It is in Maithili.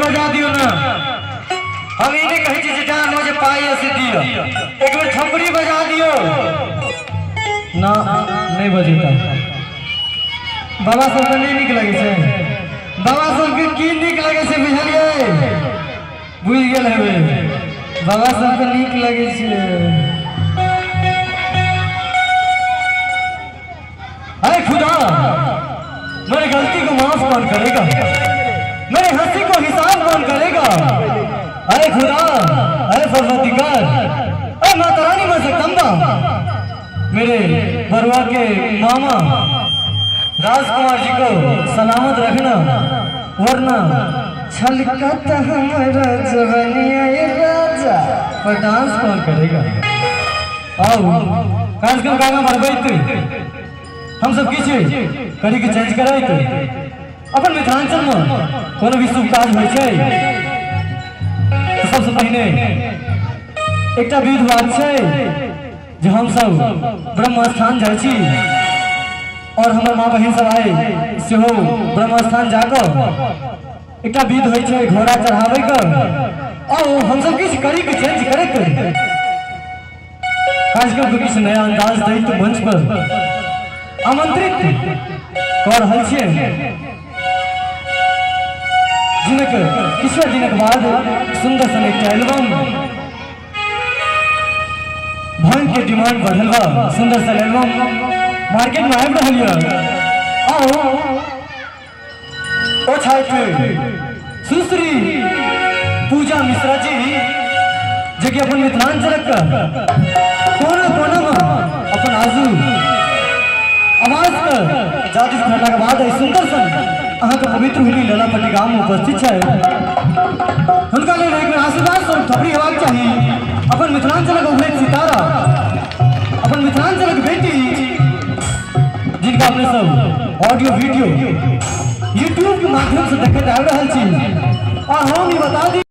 बजा दियो ना। हम ई नहीं कहै छी जे जहाँ जे पाइ से दियो, एक बेर थपड़ी बजा दियो ना। नहीं बजेता। बाबा सबके नहीं नीक लगै छै। बाबा सबके की नीक लगै छै बुझलियै? बुझि गेल हेबै। बाबा सबके नीक लगै छै। अरे खुदा, मेरी गलती को माफ कौन करेगा? मेरे हंसी को हिसाब कौन करेगा? अरे खुदा, अरे परवरदिगार, अरे माता रानी मां जगदम्बा, मेरे बरुआ के मामा राजकुमार जी को सलामत रखना, वरना छलकत हमारा जवनिया ये राजा पर डांस कौन करेगा? आओ, कार्यक्रम आगाँ बढ़बैत हम सब किछु करी के चेंज करैत अपन मिथिलांचल में कोनो भी शुभ काज होइ छै तऽ सबसँ पहिने एकटा विध बात छै जे हम सब ब्रह्म स्थान जाइ छी और हमर माँ बहिन सब आइ सेहो ब्रह्म स्थान जाकऽ एकटा विध होइ छै घोड़ा चढ़ाबै के। आओ, हम सब किछु करी के चेंज करैत कार्यक्रम के किछु नया अंदाज दैत मंच पर आमंत्रित कऽ रहल छियै, जिनक किछु दिनक बाद सुंदर सन एकटा एल्बम भांग के डिमांड बढ़ल बा, सुंदर सन एल्बम मार्केट में आबि रहल यऽ। आओ, ओ छथि सुश्री पूजा मिश्रा जी, जे कि अपन मिथिलांचलक कोना कोना में अपन आजू आवाज के जादू करला के बाद एहि सुंदर सन अहाँके पवित्र भूमि ललापट्टी गाम में उपस्थित छै। हुनका लेल एक बेर आशीर्वाद स्वरूप थपड़ी हेबाक चाही। अपन मिथिलांचलक उभरैत सितारा, अपन मिथिलांचलक बेटी, जिनका अपने सब ऑडियो वीडियो यूट्यूब के माध्यम से देखैत आबि रहल छी। आ हम ई बता दी